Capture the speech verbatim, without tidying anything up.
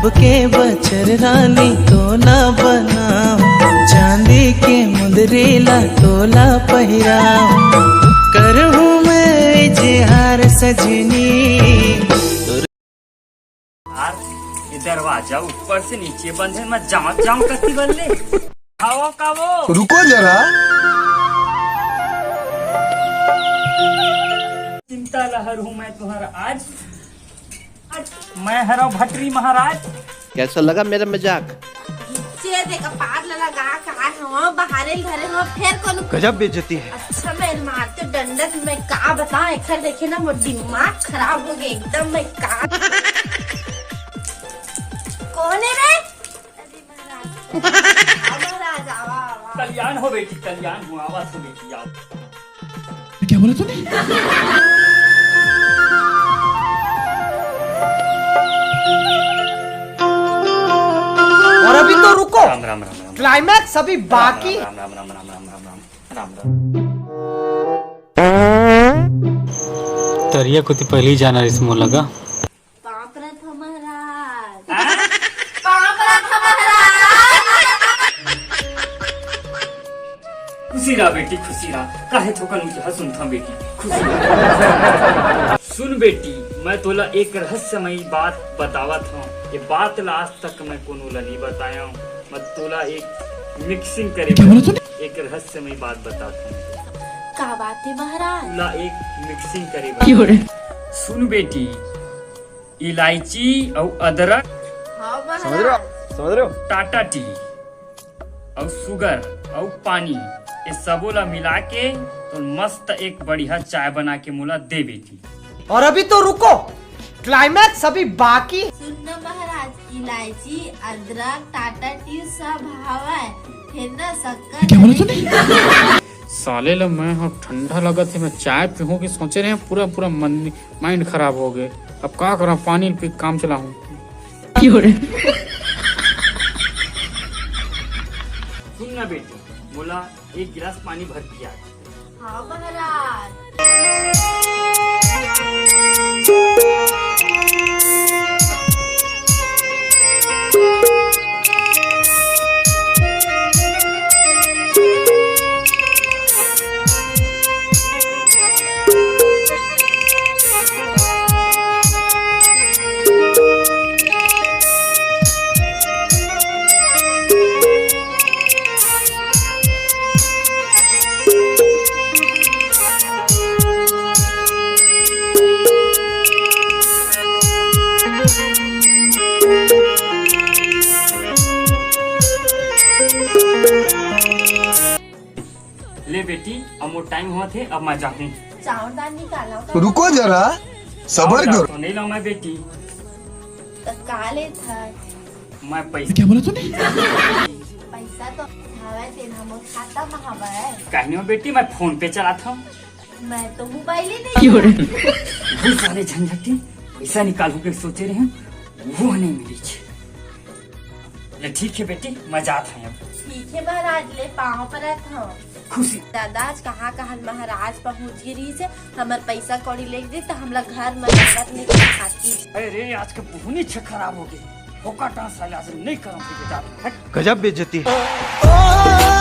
के बछर रानी तोला बनाहूं, चांदी के मुंदरी ला तोला पहिराहूं, करहूं मैं इजहार सजनी। यार, ये दरवाजा ऊपर से नीचे बंद है, मैं जांव जांव कति बल्ले। आओ का वो? रुको जरा। चिंता लहर हूँ मैं तुम्हारा आज। मैं हरव भटरी महाराज। कैसा लगा मेरा मजाक? चेर दे कपार ला लगा का हो, बहारे धरे हो, फेर कोनो गजब बेइज्जती है। अच्छा, मैं मारते डंडा से, मैं का बताऊं, एकर देखे ना मोर दिमाग खराब हो गया एकदम। मैं का, कौन है रे? अरे महाराज, महाराज, आवा, आवा। कल्याण हो बेटी, कल्याण हो, आवा तो बेटी, आओ। क्या बोला तूने? और अभी तो रुको, राम राम राम राम। क्लाइमैक्स अभी बाकी। राम राम राम राम राम राम राम राम राम राम। तरिया कोती पहिली जाना रिहिस मोला गा। पाँव परत हंव महाराज। हाँ? पाँव परत हंव महाराज। खुशी रहा बेटी, खुशी रहा। काहे थोकन मुझे हंस सुनता बेटी, खुशी रहा। सुन बेटी, मैं तोला एक रहस्यमयी बात बतावत हूँ। ये बात ला आज तक मैं कोनो ला नहीं बताया हूँ। मैं तोला एक मिक्सिंग करे क्या बोला तूने? एक रहस्यमयी बात बतावत हूँ। का बात है महाराज? तोला एक मिक्सिंग करे क्यों रे? सुन बेटी, इलायची अउ अदरक, हाँ समझ रहे हो? महाराज। समझ रहे हो? टाटा टी अउ शुगर अउ पानी, ये सबो ला मिला के तो मस्त एक बढ़िया चाय बना के मोला दे बेटी। और अभी तो रुको, क्लाइमैक्स अभी बाकी। सुन ना महाराज, इलायची, अदरक, टाटा टी सब हवय, फेर ना शक्कर क्या बोला तूने? साले ल मैं ह ठंडा लगत हे, मैं चाय पीहूं कि सोचे रहे, पूरा पूरा मन माइंड खराब हो गए। अब का करा, पानी पी के काम चलाहूं। सुन ना बेटी, मोला एक गिलास पानी भर पिया। हाँ महाराज। ले बेटी, अब मोर टाइम होवत हे, अब मैं जाहूं। चाउर दाल निकालो तो। रुको जरा, सबर करो। तो नहीं लाऊं मैं बेटी। तो का लेत हस? मैं पैसा क्या बोला तूने? पैसा तो हवय, तेन हमर खाता म हवय। कहनी हो बेटी, मैं फोन पे चलात हूँ। मैं तो मोबाइल ही नहीं क्यों रे? वो साले झंझटी पैसा निकालू के सोचे रहे हैं, वो नहीं मिली। ले ठीक है बेटी, मैं जात हूँ अब। ठीक है महाराज, ले पाँव परत हूँ। खुशी। दादा आज कहाँ कहाँ महाराज पहुँच गे रहिस हे, हमर पैसा कौड़ी लेके दे तो हमला घर में रंगत नहीं खाती। अरे आज के बहुत ही खराब हो गई, फोकट साले आज नहीं करम बेटा। हट। गजब बेइज्जती है।